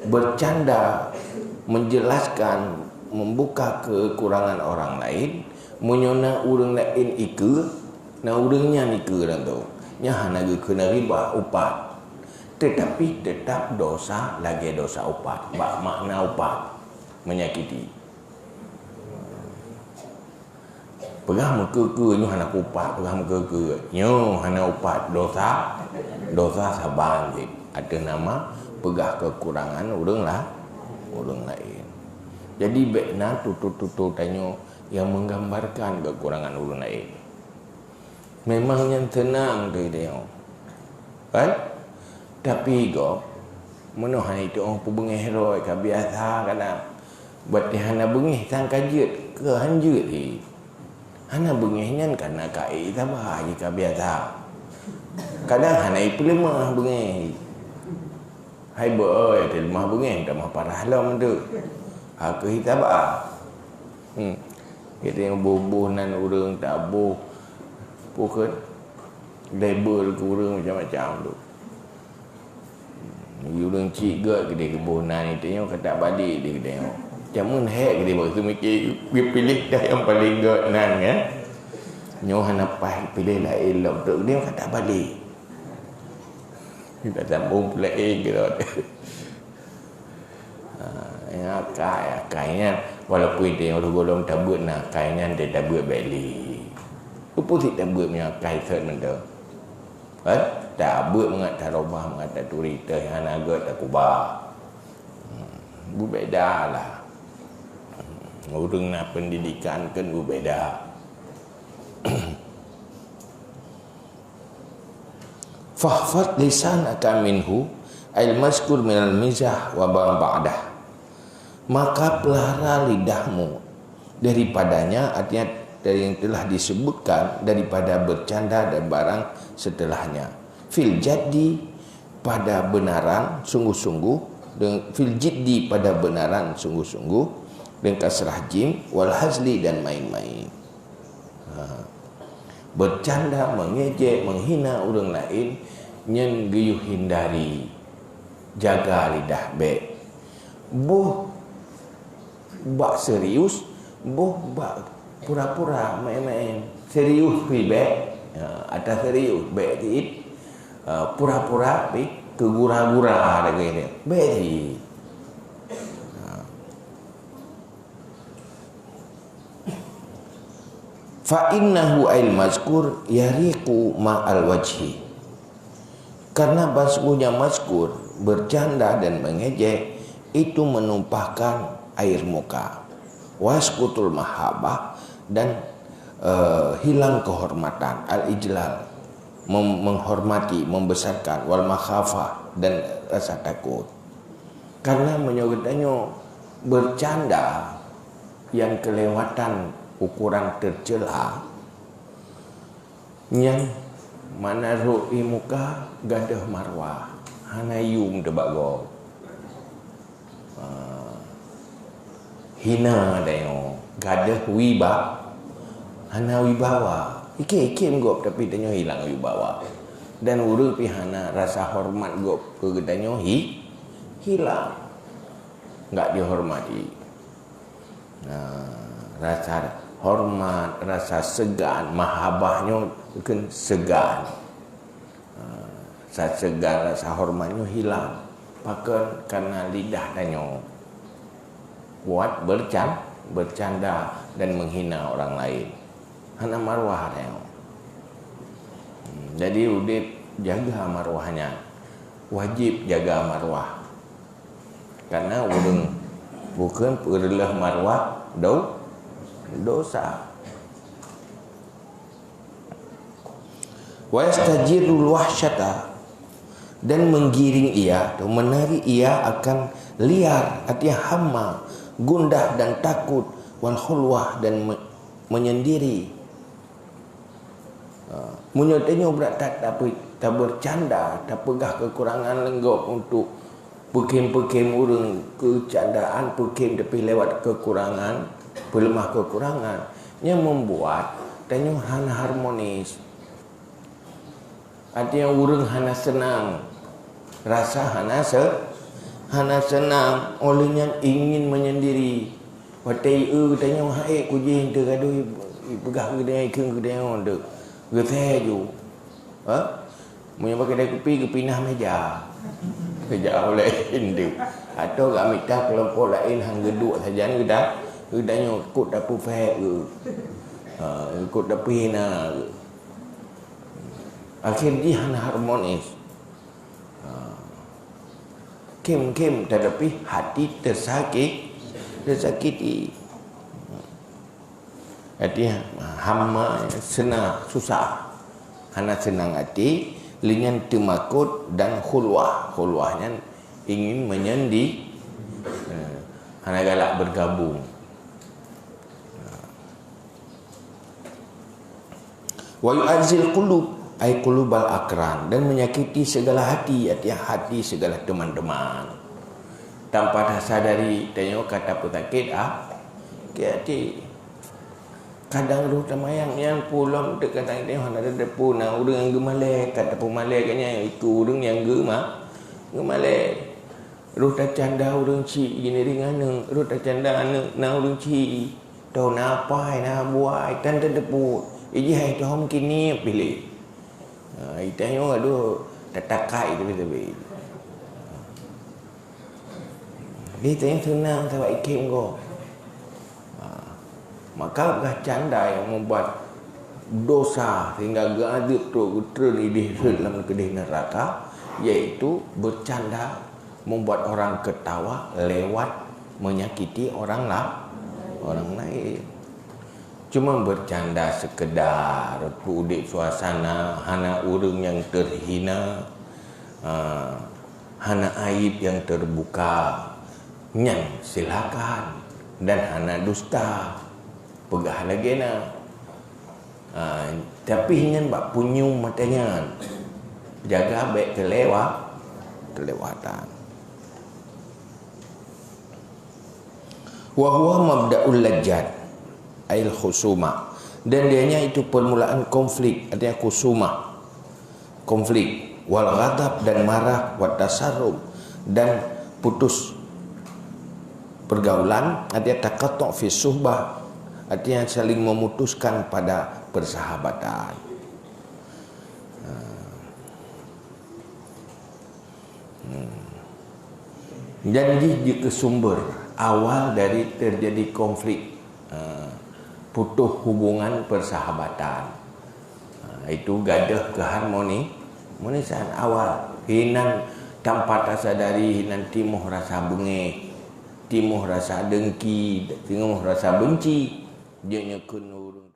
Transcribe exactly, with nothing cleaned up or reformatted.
Bercanda, menjelaskan, membuka kekurangan orang lain, meunyoe na ureuëng laén ikeue, na ureuëng nyan ikeue dan tu. Nyan hana geukheun ghibah, upat. Tetapi tetap dosa lagée dosa upat, bak makna upat, menyakiti. Peugah meukeue-keue nyoe hana kupat, peugah meukeue-keue nyoe hana upat, dosa, dosa saban jih. Ateueh nama peugah kekurangan ureuëng la-, ureuëng laén. Jadi bék na tutoe-tutoe tanyoe nyang menggambarkan kekurangan ureuëng laén. Memang nyan teunang teuh tanyoe. Kan? Tapi gob, meunoe hana itu oh peubengeh rot ka biasa kadang. Berarti hana beungéh sang ka jeuet, keu han jeuet hi. Hana beungéh nyan kana ka ék saba jih ka biasa. Kadang hana ipeuleumah beungéh. Hai beu oi, ati leumah beungéh tamah parah lom tu. Ha keuh saba. Hmm. Jadi boh-boh nan ureuëng taboh. Pukon label keu ureuëng macam-macam tu. Ureuëng cit gét keudeh keuboh nan itu nyoe ka tak balik di keudeh nyoe. Camun hek keudeh bak seumiké geupiléh dah nyang paleng gét nan kan. Nyoe hana paih piléh laén lom tu keudeh ka tak balik. Kita sambung pula eh gitu. Ha, nyang akai, akai nyan walaupun itu nyang golom tabeuet na akai nyan dia tabeuet balik. Upu si tabeuet meunyoe akai sot mantong. Kan? Tabeuet mangat tarobah, mangat taturi, teuh hana gét takuba. Hmm, beubeda lah. Hmm, ureuëng na pendidikan kan beubeda. Fahfad lisanaka minhu, ay mazkur minal mizah wa ma ba'dah. Maka pelihara lidahmu daripadanya, artinya dari yang telah disebutkan daripada bercanda dan barang setelahnya. Fil jaddi, pada benaran sungguh-sungguh, dan fil jiddi, pada benaran sungguh-sungguh, dan kasrah jim, wal hazli, dan main-main. Ha. Bercanda, mengejek, menghina ureuëng laén, nyan geuyue hindari. Jaga lidah bék. Boh bak serius, boh bak pura-pura main-main. Serius pi bék. Ha, ata serius bék cit. Ha, pura-pura pi keu gura-gura lagée nyan. Bék cit. Ha. Fa innahu, ail mazkur, yariqu ma'al wajhi. Karena bahwasanya mazkur, bercanda dan mengejek, itu menumpahkan air muka. Waskutul mahabbah, dan, eh, hilang kehormatan, al-ijlal, mem-, menghormati, membesarkan, wal makhafah, dan rasa takut. Karena meunyoe geutanyoe bercanda nyang kelewatan ukuran tercela, nyan makna rhot i muka gadôh marwah, hana yum teuh bak gob. Ha. Hina tanyoe, gadôh wiba-, hana wibawa. Ikém-ikém gob, tapi tanyoe hilang wibawa. Dan ureuëng pi hana rasa hormat gob keu geutanyoe hi-, hilang. Enggak dihormati. Nah, rasa hormat, rasa segan, mahabbah nyoe kan segan. Ha, rasa segan, rasa hormat nyoe hilang. Pakon? Karena lidah tanyoe kuat bercan-, bercanda dan menghina orang lain. Hana marwah tanyoe. Hmm, jadi udeb jaga marwah nyan. Wajib jaga marwah. Karena ureuëng bukon peureuloh marwah do-, dosa. Wa yastajirrul wahsyata, dan menggiring ia atau menarik ia akan liar, artinya hama, gundah dan takut, wal khulwah, dan me-, menyendiri. Ha, meunyoe tanyoe brat that tape-, tabercanda, tapeugah kekurangan lenggob untuk peukém-peukém ureuëng, keucandaan peukém tapi lewat kekurangan, peuleumah kekurangan, nyan membuat tanyoe hana harmonis. Artinya ureuëng hana seunang, rasa hana se-, Hana seunang, óh lheueh nyan ingin menyendiri. Watée ié geutanyoe hai kujih teugadoh ipeugah geutanyoe, ikheun geutanyoe teuh. Geuseh ju. Ha? Meunyoe bak keude kupi geupinah meja. Meja oleh induk. Atau gak mita kelompok lain han geuduek sajan geuda, geutanyoe ikot tapeufek geu. Ha, ikot tapeuhina geu. Akhir jih hana harmonis. Ha. Khém-khém tatapi hati tersakit, tersakiti. Hati hama seunang susah. Hana seunang hati, lé nyan teumakot dan khulwah. Khulwah nyan ingin menyendi, eh, hana galak bergabung. Wa yu'azil qulub, ay qulubal aqran, dan menyakiti segala hati, artinya hati segala teman-teman. Tanpa tasadari, tanyoe ka tapeusakét, ah, ke hati. Kadang roh tamayang nyan pulang teuka tanyoe hana teudepu, na ureuëng nyang geumalée, ka tapeumalée geuh nyan, itu ureuëng nyang geuma-, geumalée. Roh tacanda ureuëng chik, gini ringan, roh tacanda aneuk na ureuëng chik. Toh na pai, na buai, tan teudepu. Ijih hai toh mungkin ni pilih. Ha, itanyoe aduh tatakai tu beutôi. Jadi itanyoe seunang sabab ikhém gob. Ha, maka gah canda nyang membuat dosa sehingga geuadeueb trok geutreun idéh rhot lam keudeh neuraka, yaitu bercanda membuat orang ketawa lewat menyakiti orang la-, orang lain. Cuma bercanda sekedar, peuudeb suasana, hana ureuëng nyang terhina, ah, hana aib nyang terbuka, nyan silakan, dan hana dusta. Peugah lagée na. Ah, tapi nyan bak punyueng mata nyan. Jaga bék teulewa-, teulewatan. Wa huwa mabda'ul lajjat, ail khusuma. Dan dianya itu permulaan konflik, artinya khusumah. Konflik. Wal ghadab, dan marah, wat tasarrum, dan putus pergaulan, artinya taqattu' fi suhbah, artinya saling memutuskan pada persahabatan. Hmm. Dan jih jikeusumber awal dari terjadi konflik, eh, putus hubungan persahabatan. Eh, itu gadeuh keuharmoni-, harmonisan awal. Hinan tanpa tasadari, hinan timoh rasa beungéh, timoh rasa dengki, timoh rasa benci. Jeuet nyoe kheun ureuëng